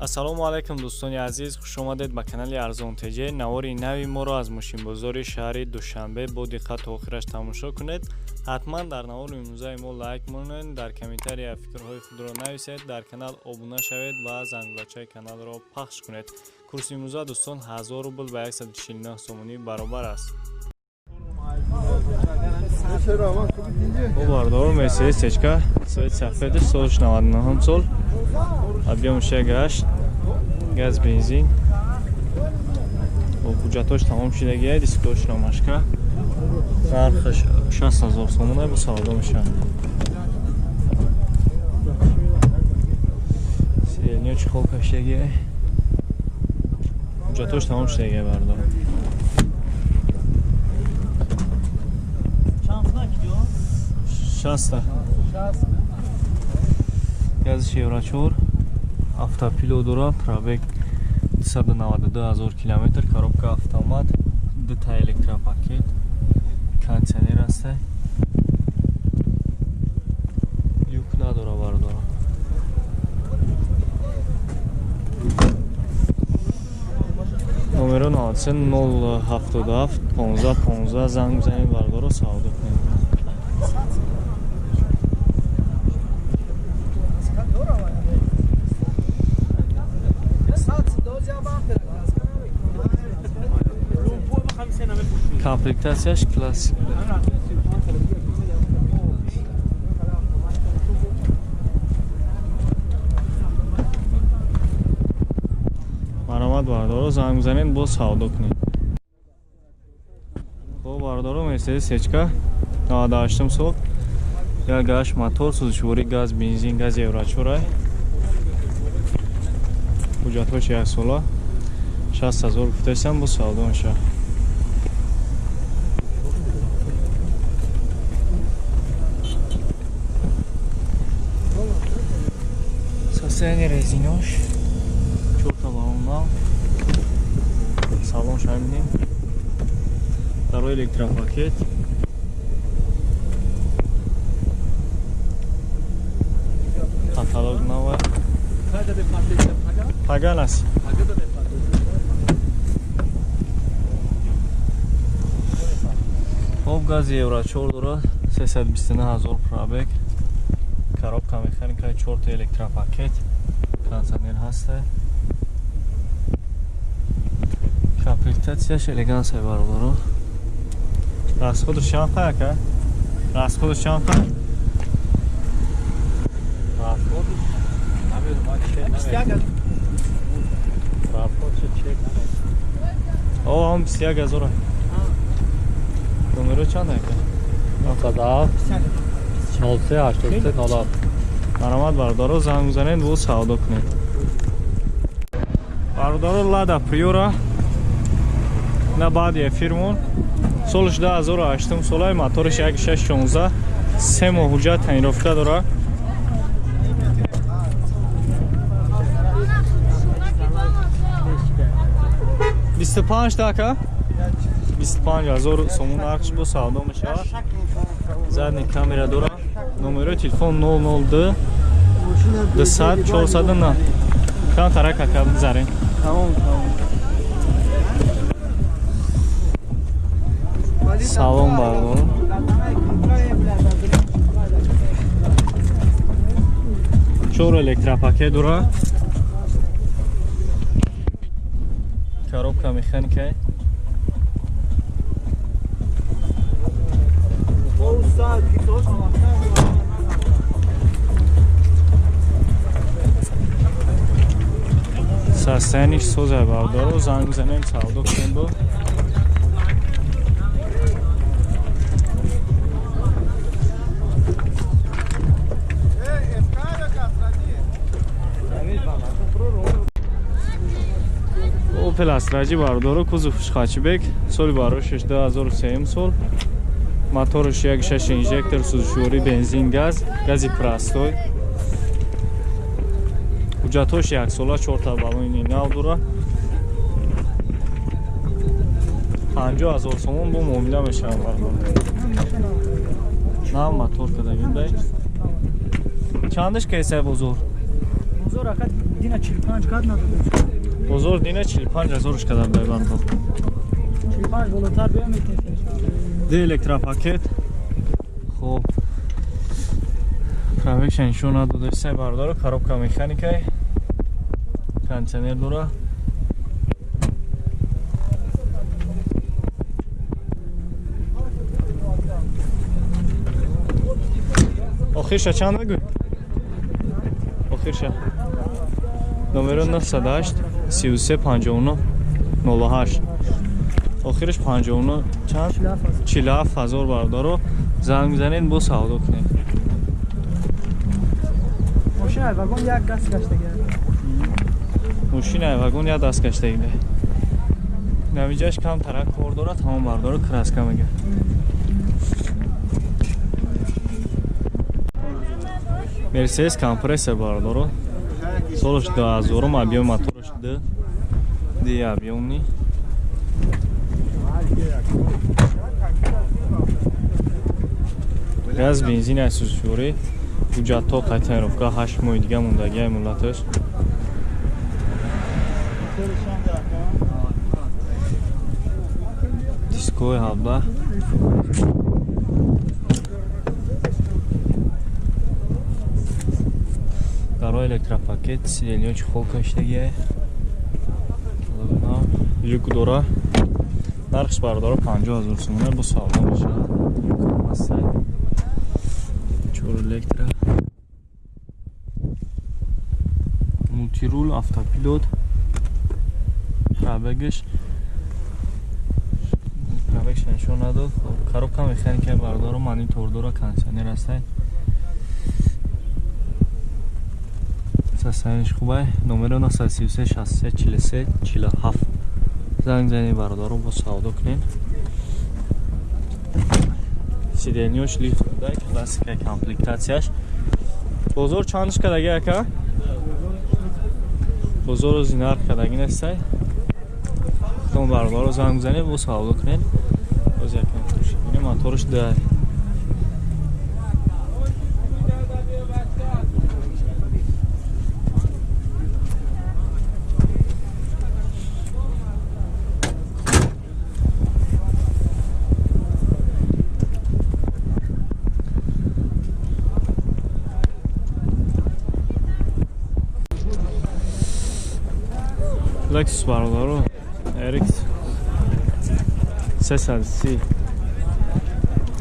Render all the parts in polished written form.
Ассалому алайкум, дӯстони азиз, хушомадед ба канали Арзон ТЖ. Навори нави моро аз мошинбозори шаҳри Душанбе бо диққат то охираш тамошо кунед. Ҳатман дар навори имрӯзаи мо лайк монед, дар комментария фикрҳои худро нависед, дар канал обуна шавед ва зангулачаи каналро пахш кунед. Курси имрӯза, дӯстон, 1000 рубл ба 149 сомонӣ баробар аст. Бардор Мерседес Течка, цвет сафедаш, солш 99 сол, объём 6,8, газ, бензин, ҳуҷҷатош тамом шудагия, дискош ромашка, нархаш 60 000 сомона, бо савдо мешавад. Сиденьё чехол кашидагия, ҳуҷҷатош тамом шудагия, бардор. Шаста. Гази евро 4, автопилот дора, пробег 292 000 километр, коробка автомат, дута электропакет, кондиционер аст, люк надора, бардора. Номеро 93 077 15 15, занг бизанед, бардоро, савдо кунед. Комплектацияш классик. Марҳамат, бардоро, занг бизанед, боз савдо кунед. Хоб, бардоро, Мерседес Сечка 98 сол, як гаш мотор, сӯзишворӣ газ, бензин, газ евро 4, ҳуҷҷатҳош яксола, 60 000 гуфтаистам, боз савдо мешавад. Состояние резинош, чорта баллон нав, салон шаминем, дарои электропакет, каталог нава, паган аст. Хоб, гази евро 4 дорад, 329 000 пробег, коробка механика, чорта электропакет, кондиционер ҳаста, комплектатсияш элегансия, бародаро. Расходаш чанд ака? Расходаш чанд? Расходаш намедонам. Расходш чек намедонам. О, ҳам 21 000. Номеро чанд ака? 97 03 83 07. Марҳамат, бародаро, занг бизанед, боз савдо кунед. Бародаро, Лада Приора на баъди эфирмон, солш 2008 солаи, моториш 1616, 3 моҳ ҳуҷҷат тонировка дора. 25 така, 25 000 сомон нархш, бо савдо мешавад. Задний камера дора. Номерои телефон 002 200 409. Кам тарак ака, бизарем. Тамом, тамом. Салом, бародар. Чор электропакет дора. Коробка механика. Состояниш соза, бародаро, занг бизанем, савдо кунем бо. Опел Астраҷи, бародаро, кузов хэтчбек, соли барошаш 2003 сол, мотораш 1.6 инжектор, сӯзишворӣ бензин, газ, гази простой, ҳуҷҷатҳош яксола, чорта баллони нав дора, 50 000 сомон бо муомила мешавад, бардор. Нав мотор кардагиндай. Чандаш кесай бозор? Бозор ака. Дина 45 кад надодем. Бозор дина 45 ҳазорш кадар дай бардор. 45 болотар биё метем. Ди электропакет. Хоб. Пробегша нишон надода сай бардоро, коробка механикай. Кондиционер дора. Охирша чанд мегӯй? Охирша. Номеро 908 33 59 08. Охираш 59 чанд? 47 ҳазор бардоро занг бизанед, бо савдо кунед. Мошина вагон як даст гаштагӣ. Мошина вагон як даст гаштагӣ. Навиҷаш кам тарак кор дорад, тамом бардоро краска мегирад. Мерседес компрессор бардоро. Солаш 2000, объем мотораш 2. Ди объемни. Газ бензин асусшӯрӣ. Ҳуҷҷатҳо қайтаировка 8 моҳи дига мондагиай муҳлаташ. Дискои 17. Дарои электропакет, сидельё чехол кашидагиай. Люк дора. Нархш бардора 50 ҳазор сомона бо савдо мешавад. Люк ҳастай. 4 электро. Мултирул, автопилот. Пробегш. Пробегш нишон надод. Коробка механика бардора, монитор дора, кондиционер ҳастай. Состояниш хубай. Номеро 933 63 43 47. Занг занед бародаро, бо савдо кунед. Сидельнёш лифт буда, классика комплектатсияш. Бозор чандш кадаги ака? Бозору зинарх кадаги нестай. Худтон бародаро занг занед, бо савдо кунед. Боз якам бинем, моторш дай. Lexus бародаро, RX 330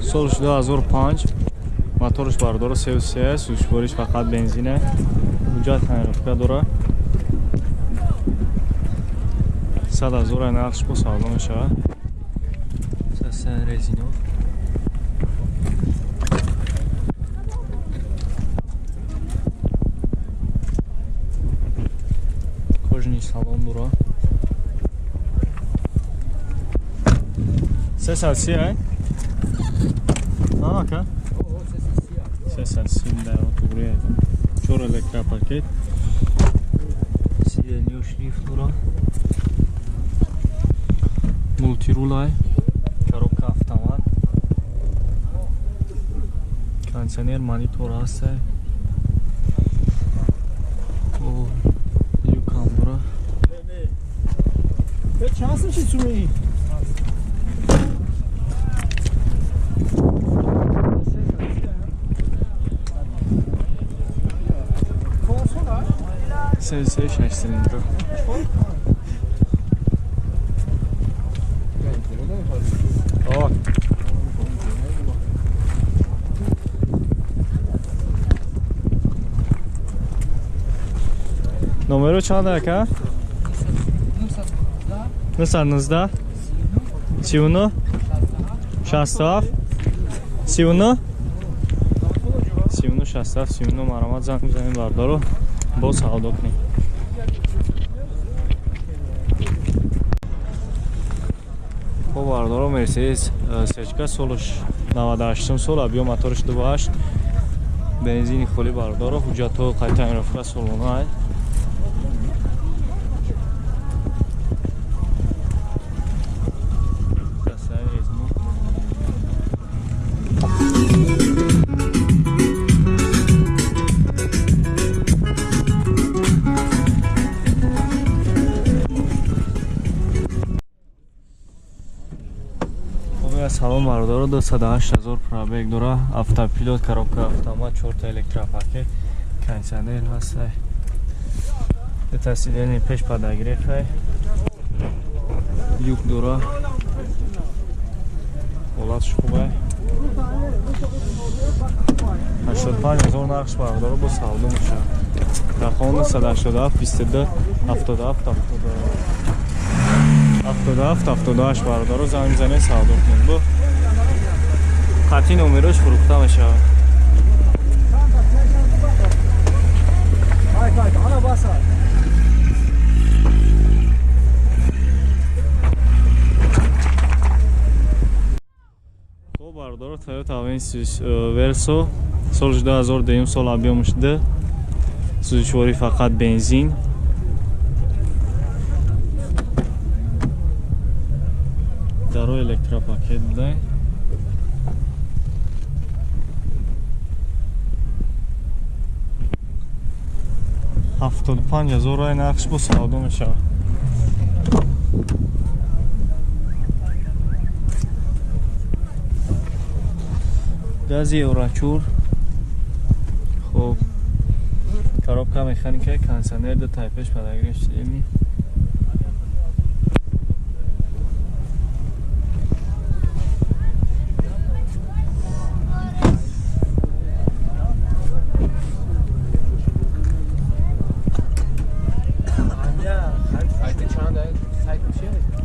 солш 2005, моторш бародаро 33, сӯзишвориш фақат бензине, ҳуҷҷат тонировка дора. 100 ҳазор нархш бо савдо мешавад. Сасан резино. Кожаный салон дора. 330 ай? Ака? 330 да, тугри. 4 электропакет. Сиденьё шлифт дора. Мултирул ай. Коробка автомат. Кондиционер, монитор ҳастай. Чанд чи суи? Се се шаш цилиндр. О. Номеро чанд ака? 919 39 67 39 39 67 39 маромад занг бизанед бародаро, бо савдо кунед. Хоб бародаро, Мерседес сечка солш 98 сол, объем моторш 2.8, бензини холи бародаро, ҳуҷҷатҳо қайтаировка солона ай. Салом бародаро, 208 000 пробег дора, автопилот, коробка автомат, 4 та электропакет, кондиционер ҳастай. Дута сиденье пеш подогрев, люк дора. Ҳолатш хубай. 85 000 нархш бародаро бо савдо мешавад. Рақам 987 22 77 77 78 бародаро занг бизанед савдо кунед. Бо қатъи номерош фурӯхта мешавад. Хоб бародаро, Toyota Avensis Verso соли 2010 сол объём шуда, сӯзишворӣ фақат бензин. Даро электропакет будай. 75 000 рай нархш бо савдо мешавад. Гази Еврочур. Хоб, коробка механика, кондиционер, ду тайпеш подогрев сидений.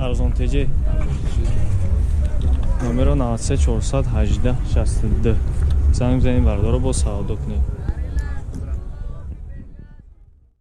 Арзон ТЖ. Номеро 93 418 62. Занг бизанед бародаро бо савдо кунед.